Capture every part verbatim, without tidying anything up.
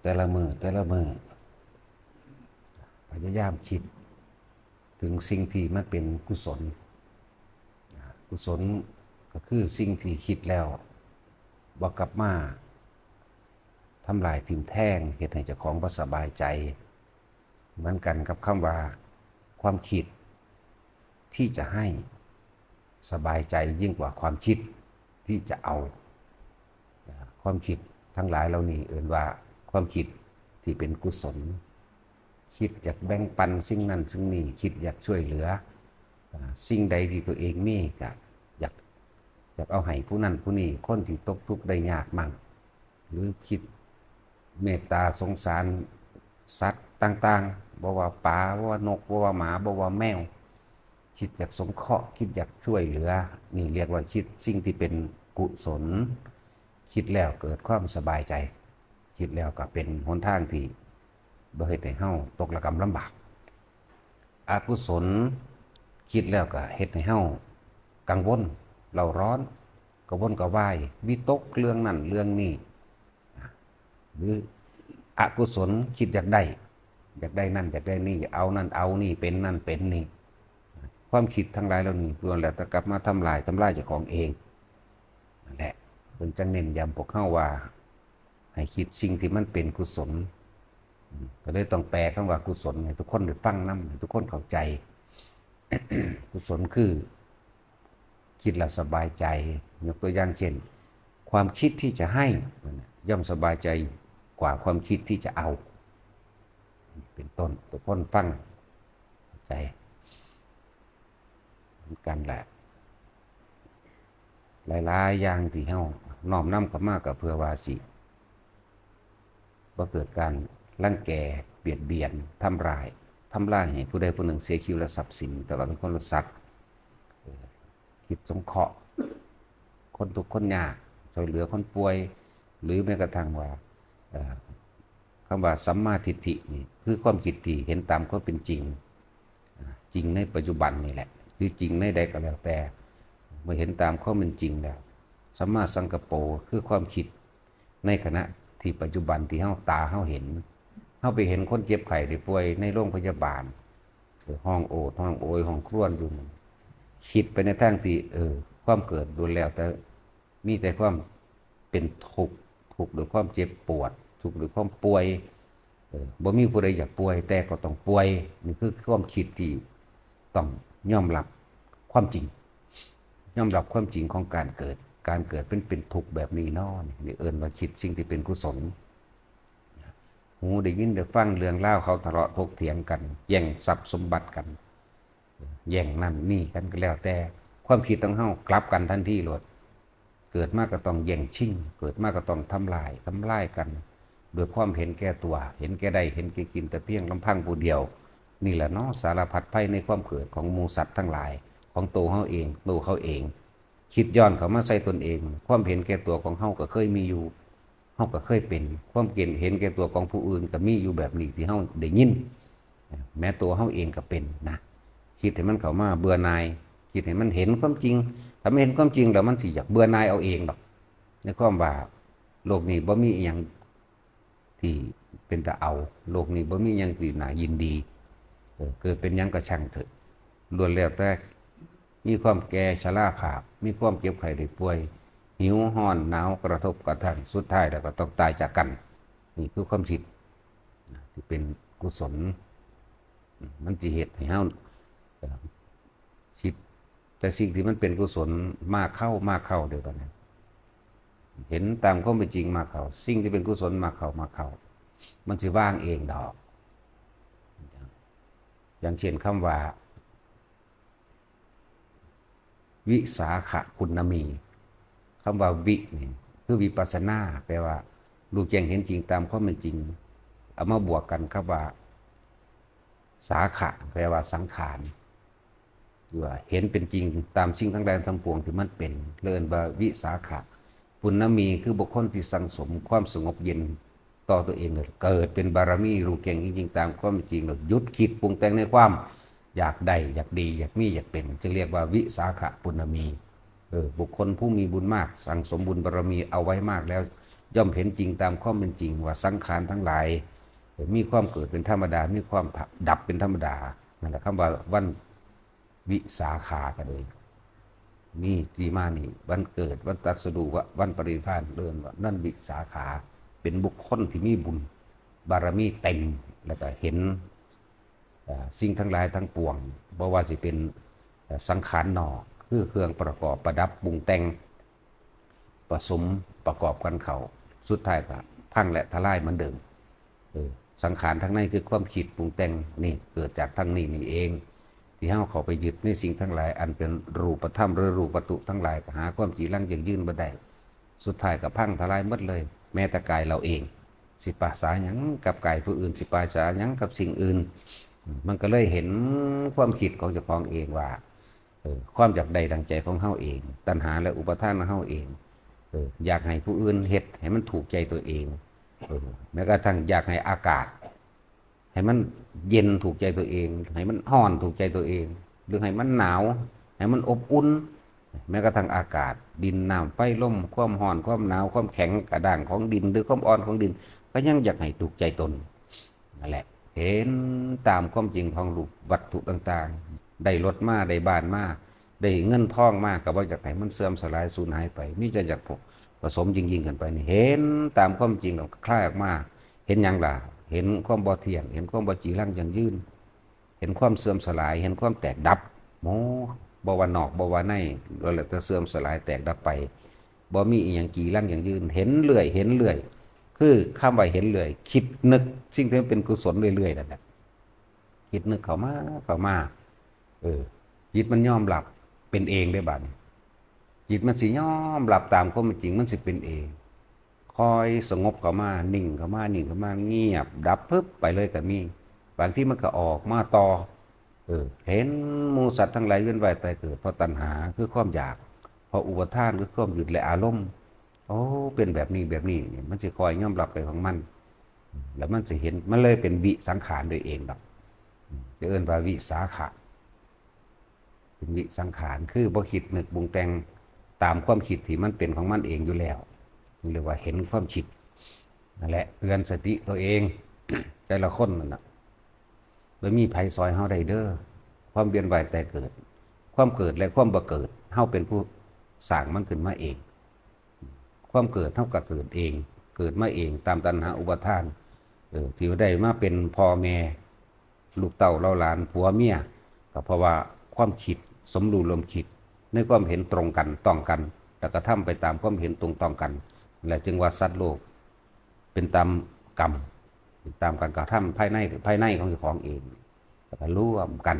แต่ละมื้อแต่ละมื้อ พยายามคิดถึงสิ่งที่มันเป็นกุศล กุศลก็คือสิ่งที่คิดแล้วบ่กลับมาทำลายทิ่มแทง เฮ็ดให้เจ้าของบ่สบายใจ เหมือนกันกับคำว่า ความคิดที่จะให้สบายใจยิ่งกว่าความคิดที่จะเอา ความคิดทั้งหลายเหล่านี้เอิ้นว่าความคิดที่เป็นกุศล คิดอยากแบ่งปันสิ่งนั้นสิ่งนี้ คิดอยากช่วยเหลือ อ่า สิ่งใดที่ตัวเองมีก็อยาก อยากเอาให้ผู้นั้นผู้นี้ คนที่ตกทุกข์ได้ยากมั่ง หรือคิดเมตตาสงสารสัตว์ต่างๆ บ่ว่าปลา บ่ว่านก บ่ว่าหมา บ่ว่าแมว คิดอยากสงเคราะห์ คิดอยากช่วยเหลือ นี่เรียกว่าคิดสิ่งที่เป็นกุศล คิดแล้วเกิดความสบายใจ คิดแล้วก็เป็นหนทางที่บ่เฮ็ดให้เฮาตกระกำลำบาก อกุศล คิดแล้วก็เฮ็ดให้เฮากังวล เร่าร้อน กระวนกระวาย วิตกเรื่องนั้นเรื่องนี้ หรืออกุศล คิดอยากได้ อยากได้นั่นอยากได้นี่ เอานั่นเอานี่ เป็นนั่นเป็นนี่ ความคิดทั้งหลายเหล่านี้ล้วนแล้วแต่กลับมาทำลาย ทำลายเจ้าของเอง นั่นแหละ เพิ่นจั่งเน้นย้ำพวกเฮาว่า ให้คิดสิ่งที่มันเป็นกุศล อืม ก็เลยต้องแปลคำว่ากุศลให้ทุกคนได้ฟังนำ ให้ทุกคนเข้าใจ กุศลคือ คิดแล้วสบายใจ ยกตัวอย่างเช่น ความคิดที่จะให้ ย่อมสบายใจกว่าความคิดที่จะเอา เป็นต้น ทุกคนฟังเข้าใจ เหมือนกันแหละ หลายๆ อย่างที่เฮาน้อมนำเข้ามาก็เพื่อว่าสิบ่เกิดการรังแก เบียดเบียน ทำร้าย ทำลายให้ผู้ใดผู้หนึ่งเสียชีวิตและทรัพย์สิน ตลอดทั้งคนและสัตว์ เอ่อ คิดสงเคราะห์ คนทุกข์คนยาก ช่วยเหลือคนป่วย หรือแม้กระทั่งว่า เอ่อ คำว่าสัมมาทิฏฐินี่คือความคิดที่เห็นตามความเป็นจริง อ่า จริงในปัจจุบันนี่แหละ คือจริงในใดก็แล้วแต่ เมื่อเห็นตามความเป็นจริงแล้ว สัมมาสังกัปโป คือความคิดในขณะที่ปัจจุบันที่เฮาตาเฮาเห็น เฮาไปเห็นคนเจ็บไข้ได้ป่วยในโรงพยาบาล เออ ฮ้องโอดฮ้องโอยฮ้องครวญอยู่ คิดไปในทางที่ เออ ความเกิดล้วนแล้วแต่ มีแต่ความเป็นทุกข์ ทุกข์ด้วยความเจ็บปวด ทุกข์ด้วยความป่วย เออ บ่มีผู้ใดอยากป่วย แต่ก็ต้องป่วย นี่คือความคิดที่ต้องยอมรับความจริง ยอมรับความจริงของการเกิด การเกิดเป็น เป็นทุกข์แบบนี้เนาะ นี่เอิ้นว่าคิดสิ่งที่เป็นกุศล หูได้ยินได้ฟังเรื่องราวเขาทะเลาะถกเถียงกัน แย่งทรัพย์สมบัติกัน แย่งนั่นนี่กันก็แล้วแต่ ความคิดของเฮากลับกันทันทีโลด เกิดมาก็ต้องแย่งชิง เกิดมาก็ต้องทำลาย ทำลายกัน ด้วยความเห็นแก่ตัว เห็นแก่ได้ เห็นแก่กินแต่เพียงลำพังผู้เดียว นี่แหละเนาะ สารพัดภัยในความเกิดของหมู่สัตว์ทั้งหลาย ของตัวเฮาเอง ตัวเขาเอง คิดย้อนเข้ามาใส่ตนเอง ความเห็นแก่ตัวของเฮาก็เคยมีอยู่ เฮาก็เคยเป็น ความเห็น เห็นแก่ตัวของผู้อื่นก็มีอยู่แบบนี้ที่เฮาได้ยิน แม้ตัวเฮาเองก็เป็นนะ คิดให้มันเข้ามาเบื่อหน่าย คิดให้มันเห็นความจริง ถ้ามันเห็นความจริงแล้วมันสิอยากเบื่อหน่ายเอาเองดอก ในความว่าโลกนี้บ่มีอิหยังที่เป็นตาเอา โลกนี้บ่มีหยังที่น่ายินดี เออ เกิดเป็นหยังก็ช่างเถอะ ล้วนแล้วแต่มีความแก่ชราภาพ มีความเจ็บไข้ได้ป่วย หิวฮ้อนหนาวกระทบกระทั่ง สุดท้ายแล้วก็ต้องตายจากกัน นี่คือความคิดที่เป็นกุศล มันสิเฮ็ดให้เฮา เอ่อ คิดแต่สิ่งที่มันเป็นกุศลมากเข้า มากเข้าเด้อบัดนี้ เห็นตามความเป็นจริงมากเข้า สิ่งที่เป็นกุศลมากเข้า มากเข้า มันสิวางเองดอก อย่างเช่นคำว่า วิสาขปุณณมี คำว่าวินี่คือวิปัสสนา แปลว่ารู้แจ้งเห็นจริงตามความเป็นจริง เอามาบวกกันคำว่า สาขะ แปลว่าสังขาร หรือว่าเห็นเป็นจริงตามสิ่งทั้งหลายทั้งปวงที่มันเป็น เรียกว่าวิสาขะปุณณมี คือบุคคลที่สั่งสมความสงบเย็นต่อตัวเองเลย เกิดเป็นบารมี รู้แจ้งจริงๆตามความเป็นจริง แล้วหยุดคิดปรุงแต่งในความอยากได้ อยากดี อยากมี อยากเป็น จึงเรียกว่าวิสาขะปุณณมี เออ บุคคลผู้มีบุญมาก สั่งสมบุญบารมีเอาไว้มากแล้ว ย่อมเห็นจริงตามความเป็นจริงว่าสังขารทั้งหลาย มีความเกิดเป็นธรรมดา มีความดับเป็นธรรมดา นั่นแหละคำว่าวันวิสาขาก็เลย นี่ที่มานี่ วันเกิด วันตรัสรู้ วันปรินิพพาน เรียกว่าวันวิสาขา เป็นบุคคลที่มีบุญบารมีเต็ม แล้วก็เห็น เอ่อสิ่งทั้งหลายทั้งปวง บ่ว่าสิเป็น เอ่อสังขารนอก คือเครื่องประกอบประดับปรุงแต่ง ผสมประกอบกันเข้า สุดท้ายก็พังและทลายเหมือนเดิม เออ สังขารทั้งในคือความคิดปรุงแต่ง นี่เกิดจากทั้งนี้นี่เอง ที่เฮาเข้าไปยึดในสิ่งทั้งหลายอันเป็นรูปธรรมหรือรูปวัตถุทั้งหลาย ก็หาความจีรังยั่งยืนบ่ได้ สุดท้ายก็พังทลายหมดเลย แม้แต่กายเราเอง สิไปสาหยังกับกายผู้อื่น สิไปสาหยังกับสิ่งอื่น มันก็เลยเห็นความคิดของเจ้าของเองว่า เออ ความอยากได้ดังใจของเฮาเอง ตัณหาและอุปาทานของเฮาเอง เออ อยากให้ผู้อื่นเฮ็ดให้มันถูกใจตัวเอง เออ แม้กระทั่งอยากให้อากาศ ให้มันเย็นถูกใจตัวเอง ให้มันร้อนถูกใจตัวเอง หรือให้มันหนาว ให้มันอบอุ่น แม้กระทั่งอากาศ ดิน น้ำ ไฟ ลม ความร้อน ความหนาว ความแข็งกระด้างของดิน หรือความอ่อนของดิน ก็ยังอยากให้ถูกใจตน นั่นแหละ เห็นตามความจริงของรูปวัตถุต่างๆ ได้รถมา ได้บ้านมา ได้เงินทองมา ก็บ่อยากให้มันเสื่อมสลายสูญหายไป มีแต่อยากผสมยิ่งๆ ขึ้นไปนี่ เห็นตามความจริงแล้วคลายออกมา เห็นหยังล่ะ เห็นความบ่เที่ยง เห็นความบ่จีรังยั่งยืน เห็นความเสื่อมสลาย เห็นความแตกดับ โอ้ บ่ว่านอก บ่ว่าใน ล้วนแล้วแต่เสื่อมสลายแตกดับไป บ่มีอีหยังจีรังยั่งยืน เห็นเรื่อย เห็นเรื่อย คือคำว่าเห็นเรื่อย คิดนึกสิ่งที่มันเป็นกุศลเรื่อยๆ นั่นแหละ คิดนึกเข้ามา เข้ามา เออ จิตมันยอมรับเป็นเองได้บัดนี้ จิตมันสิยอมรับตามความเป็นจริง มันสิเป็นเอง ค่อยสงบเข้ามา นิ่งเข้ามา นิ่งเข้ามา เงียบ ดับปึ๊บ ไปเลยก็มี บางทีมันก็ออกมาต่อ เออ เห็นหมู่สัตว์ทั้งหลายเวียนว่ายตายเกิด เพราะตัณหาคือความอยาก เพราะอุปาทานคือความยึดและอารมณ์ โอ้ เป็นแบบนี้แบบนี้ นี่มันสิค่อยยอมรับไปของมัน แล้วมันสิเห็น มันเลยเป็นวิสังขารโดยเองดอก จะเอิ้นว่าวิสาขะ เป็นวิสังขาร คือบ่คิดนึกปรุงแต่งตามความคิดที่มันเป็นของมันเองอยู่แล้ว เรียกว่าเห็นความคิด นั่นแหละ เตือนสติตัวเอง แต่ละคนนั่นน่ะ บ่มีไผซอยเฮาได้เด้อ ความเวียนว่ายตายเกิด ความเกิดและความบ่เกิด เฮาเป็นผู้สร้างมันขึ้นมาเอง ความเกิดเฮาก็เกิดเอง เกิดมาเองตามตัณหาอุปาทาน เออ ที่ว่าได้มาเป็นพ่อแม่ ลูกเต้าเหล่าหลาน ผัวเมีย ก็เพราะว่าความคิดสมรู้ร่วมคิด ในความเห็นตรงกันต้องกัน แล้วกระทำไปตามความเห็นตรงต้องกัน และจึงว่าสัตว์โลก เป็นตามกรรม เป็นตามการกระทำภายใน ภายในของเจ้าของเอง แล้วก็ร่วมกัน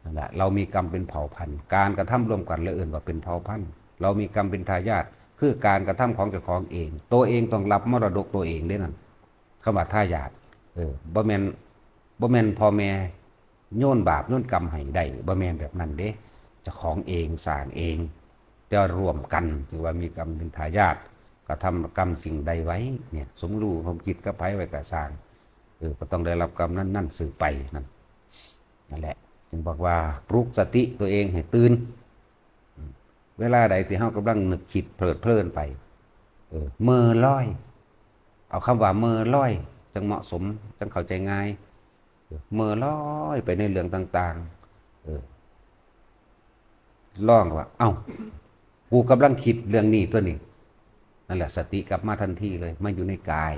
นั่นแหละ เรามีกรรมเป็นเผ่าพันธุ์ การกระทำร่วมกันเลยเอิ้นว่าเป็นเผ่าพันธุ์ เรามีกรรมเป็นทายาท คือการกระทำของเจ้าของเอง ตัวเองต้องรับมรดกตัวเองเด้นั่น คำว่าทายาท เออ บ่แม่น บ่แม่นพ่อแม่โยนบาปโยนกรรมให้ได้ บ่แม่นแบบนั้นเด้ เจ้าของเองสร้างเอง แต่ว่าร่วมกัน ถือว่ามีกรรมเป็นทายาท กระทำกรรมสิ่งใดไว้ เนี่ย สมรู้ร่วมคิดกับไผไว้ก็ซ่าง เออ ก็ต้องได้รับกรรมนั้นๆ สืบไปนั่น นั่นแหละ จึงบอกว่าปลุกสติตัวเองให้ตื่น เวลาใดที่เฮากำลังนึกคิดเพลิดเพลินไป เออ เม่อลอย เอาคำว่าเม่อลอย จั่งเหมาะสม จั่งเข้าใจง่าย เออ เม่อลอยไปในเรื่องต่างๆ เออ ลองว่า เอ้า กูกำลังคิดเรื่องนี้ตัวนี้ นั่นแหละ สติกลับมาทันทีเลย มาอยู่ในกาย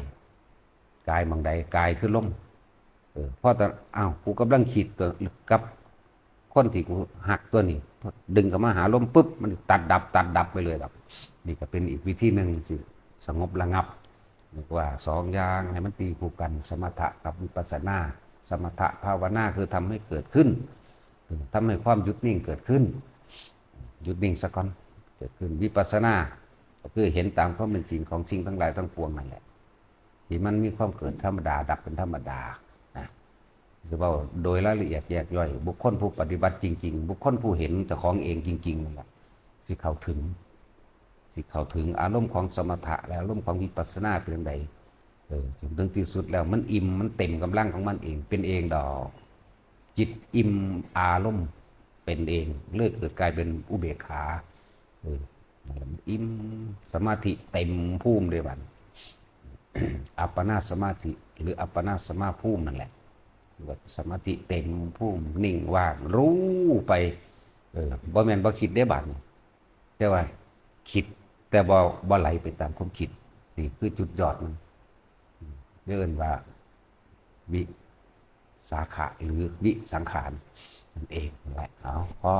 กายหม่องใด กายคือลม เออ พอตอน อ้าว กูกำลังคิดตัวกับคนที่กูฮักตัวนี้ ดึงเข้ามาหาลมปุ๊บ มันตัดดับ ตัดดับไปเลยดอก นี่ก็เป็นอีกวิธีหนึ่งสิสงบระงับ เรียกว่าสองอย่างให้มันตีคู่กัน สมถะกับวิปัสสนา สมถะภาวนาคือทำให้เกิดขึ้น เออ ทำให้ความหยุดนิ่งเกิดขึ้น หยุดนิ่งซะก่อน เกิดขึ้น วิปัสสนา ก็คือเห็นตามความเป็นจริงของสิ่งทั้งหลายทั้งปวงนั่นแหละ ที่มันมีความเกิดธรรมดา ดับเป็นธรรมดา นะ คือเว้าโดยรายละเอียดแยกย่อย บุคคลผู้ปฏิบัติจริงๆ บุคคลผู้เห็นเจ้าของเองจริงๆ นั่นแหละ สิเข้าถึง สิเข้าถึงอารมณ์ของสมถะและอารมณ์ของวิปัสสนาเป็นจั่งใด เออ จนถึงที่สุดแล้วมันอิ่ม มันเต็มกำลังของมันเอง เป็นเองดอก จิตอิ่มอารมณ์เป็นเอง เลยเกิดกลายเป็นอุเบกขา เออ นั่นแหละ มันอิ่ม สมาธิเต็มภูมิเลยบัด อัปปนาสมาธิ หรืออัปปนาสมาภูมินั่นแหละ ว่าสมาธิเต็มภูมิ นิ่งว่างรู้ไป เออบ่แม่นบ่คิดได้บัดนี้ แต่ว่าคิด แต่บ่บ่ไหลไปตามความคิด นี่คือจุดยอดมัน เรียกว่าวิสาขะหรือวิสังขารนั่นเองแหละ เอาพอ